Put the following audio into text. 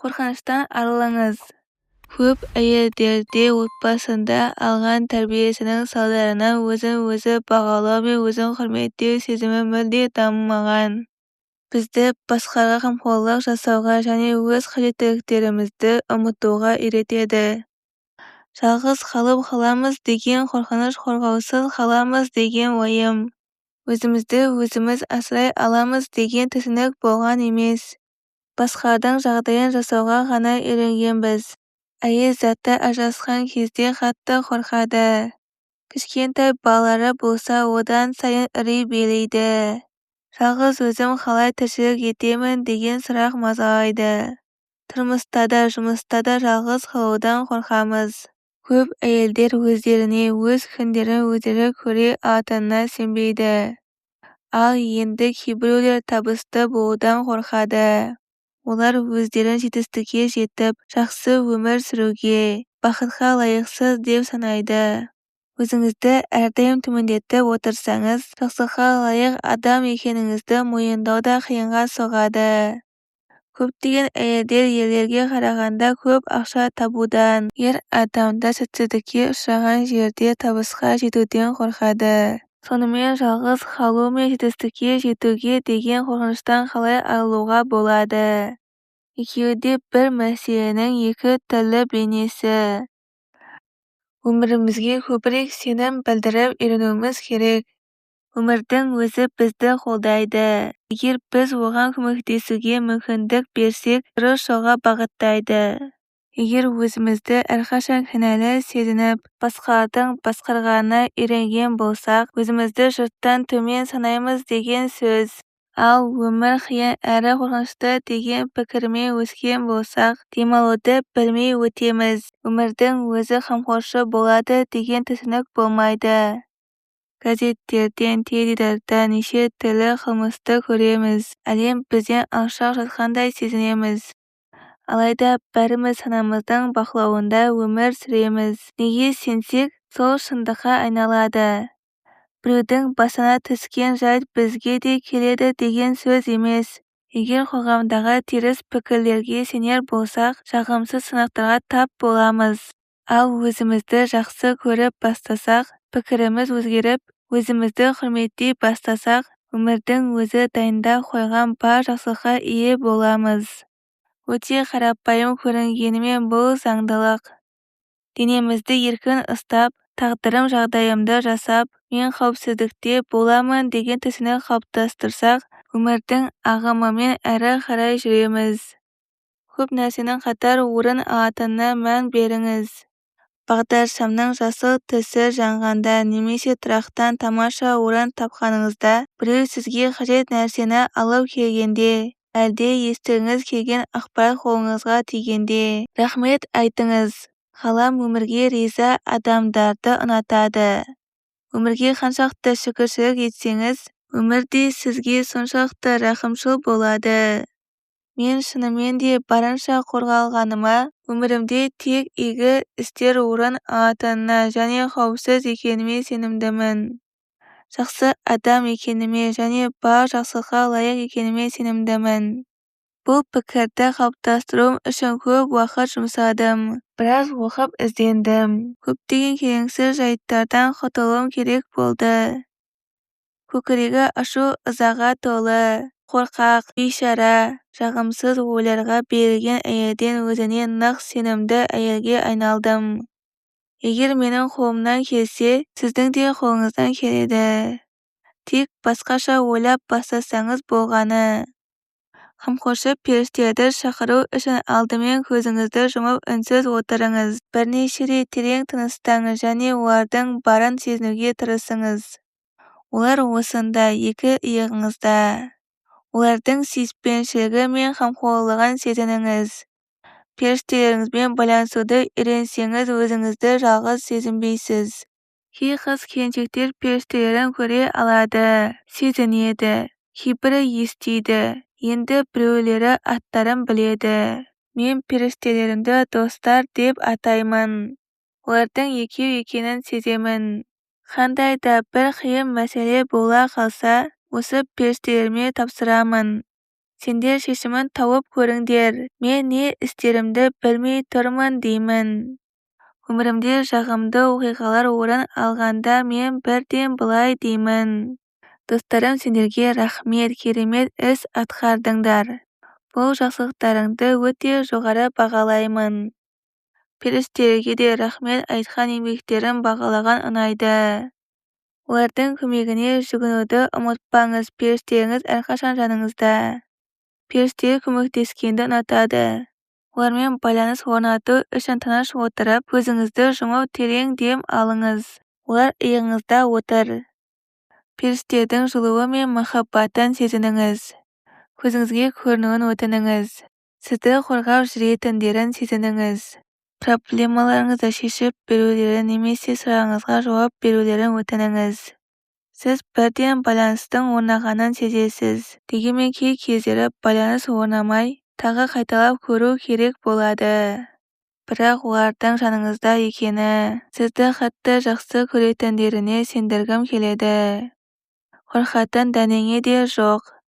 Қорқыныштан арылыңыз. Көп әйелдерде отбасында алған тәрбиесінің салдарынан өзін-өзі бағалау мен өзін құрметтеу сезімі мүлде дамымаған. Бізді басқаларға қамқорлық жасауға және өз қажеттіліктерімізді ұмытуға үйретеді. Жалғыз қалып қаламыз деген қорқыныш, қорғаусыз қаламыз деген уайым. Өзімізді өзіміз асырай аламыз деген түсінік болған емес. Басқалардың жағдайын жасауға ғана үйренгенбіз. Әйел заты ажырасқан кезде қатты қорқады. Кішкентай балалары болса, одан сайын үрей билейді. Жалғыз өзім қалай тіршілік етемін деген сұрақ мазалайды. Тұрмыста да, жұмыста да жалғыз қалудан қорқамыз. Көп әйелдер өздеріне, өз күндерін өздері көре алатынына сенбейді. Ал енді кейбіреулер табысты болудан қорқады. Олар өздерін жетістікке жетіп, жақсы өмір сүруге, бақытқа лайықсыз деп санайды. Өзіңізді әрдайым төмендетіп отырсаңыз, жақсылыққа лайық адам екеніңізді мойындау да қиынға соғады. Көптеген әйелдер ерлерге қарағанда көп ақша табудан, ер адамдар сәтсіздікке ұшыраған жерде табысқа жетуден қорқады. Сонымен жалғыз қалу мен жетістікке жетуге деген қорқыныштан қалай арылуға болады? Екеуі де бір мәселенің екі түрлі бейнесі. Өмірімізге көбірек сенім білдіріп үйренуіміз керек. Өмірдің өзі бізді қолдайды. Егер біз оған көмектесуге мүмкіндік берсек, дұрыс жолға бағыттайды. Егер өзімізді әрқашан кінәлі сезініп, басқалардың басқарғанына үйренген болсақ, өзімізді жұрттан төмен санаймыз деген сөз. Ал өмір қиын әрі қорқынышты деген пікірмен өскен болсақ, демалуды білмей өтеміз. Өмірдің өзі қамқоршы болады деген түсінік болмайды. Газеттерден, теледидардан неше түрлі қылмысты көреміз. Әлем бізден алшақ жатқандай сезінеміз. Алайда бәріміз санамыздың бақылауында өмір сүреміз. Неге сенсек, сол шындыққа айналады. Біреудің басына түскен жайт бізге де келеді деген сөз емес. Егер қоғамдағы теріс пікірлерге сенер болсақ, жағымсыз сынақтарға тап боламыз. Ал өзімізді жақсы көріп бастасақ, пікіріміз өзгеріп, өзімізді құрметтей бастасақ, өмірдің өзі дайындап қойған бар жақсылыққа ие боламыз. Өте қарапайым көрінгенімен бұл заңдылық. Денемізді еркін ұстап, тағдырым жағдайымды жасап, мен қауіпсіздікте боламын деген түсінік қалыптастырсақ, өмірдің ағымымен әрі қарай жүреміз. Көп нәрсенің қатар орын алатынына мән беріңіз. Бағдаршамның жасыл түсі жанғанда немесе тұрақтан тамаша орын тапқаныңызда, біреу сізге қажет нәрсені алып келгенде, әлде естігіңіз келген ақпарат қолыңызға тигенде, рахмет айтыңыз. Ғалам өмірге риза адамдарды ұнатады. Өмірге қаншалықты шүкіршілік етсеңіз, өмір де сізге соншалықты рақымшыл болады. Мен шынымен де барынша қорғалғаныма, өмірімде тек игі істер орын алатынына және қауіпсіз екеніме сенімдімін. Жақсы адам екеніме және бар жақсылыққа лайық екеніме сенімдімін. Бұл пікірді қалыптастыруым үшін көп уақыт жұмсадым, біраз оқып іздендім. Көптеген келеңсіз жайттардан құтылуым керек болды. Көкірегі ашу-ызаға толы, қорқақ, бейшара, жағымсыз ойларға берілген әйелден өзіне нық сенімді әйелге айналдым. Егер менің қолымнан келсе, сіздің де қолыңыздан келеді. Тек басқаша ойлап бастасаңыз болғаны. Қамқоршы періштелерді шақыру үшін алдымен көзіңізді жұмып үнсіз отырыңыз. Бірнеше рет терең тыныстаңыз және олардың барын сезінуге тырысыңыз. Олар осында, екі иығыңызда. Олардың сүйіспеншілігі мен қамқорлығын сезініңіз. Періштелеріңізбен байланысуды үйренсеңіз, өзіңізді жалғыз сезінбейсіз. Кей қыз-келіншектер періштелерін көре алады, сезінеді, кейбірі естиді, енді біреулері аттарын біледі. Мен періштелерімді достар деп атаймын. Олардың екеу екенін сеземін. Қандай да бір қиын мәселе бола қалса, осы періштелеріме тапсырамын. Сендер шешімін тауып көріңдер, мен не істерімді білмей тұрмын деймін. Өмірімде жағымды оқиғалар орын алғанда мен бірден былай деймін: Достарым, сендерге рахмет, керемет іс атқардыңдар. Бұл жақсылықтарыңды өте жоғары бағалаймын. Періштелерге де рахмет айтқан, еңбектерін бағалаған ұнайды. Олардың көмегіне жүгінуді ұмытпаңыз, періштелеріңіз әрқашан жаныңызда. Періштелер көмектескенді ұнатады. Олармен байланыс орнату үшін тыныш отырып, көзіңізді жұмып терең дем алыңыз. Олар иығыңызда отыр. Періштелердің жылуы мен махаббатын сезініңіз. Көзіңізге көрінуін өтініңіз. Сізді қорғап жүретіндерін сезініңіз. Проблемаларыңызды шешіп берулерін немесе сұрағыңызға жауап берулерін өтініңіз. Сіз бірден байланыстың орнағанын сезесіз. Дегенмен кей кездері байланыс орнамай, тағы қайталап көру керек болады. Бірақ олардың жаныңызда екені, сізді қатты жақсы көретіндеріне сендіргім келеді. Қорқатын дәнеңе де жоқ.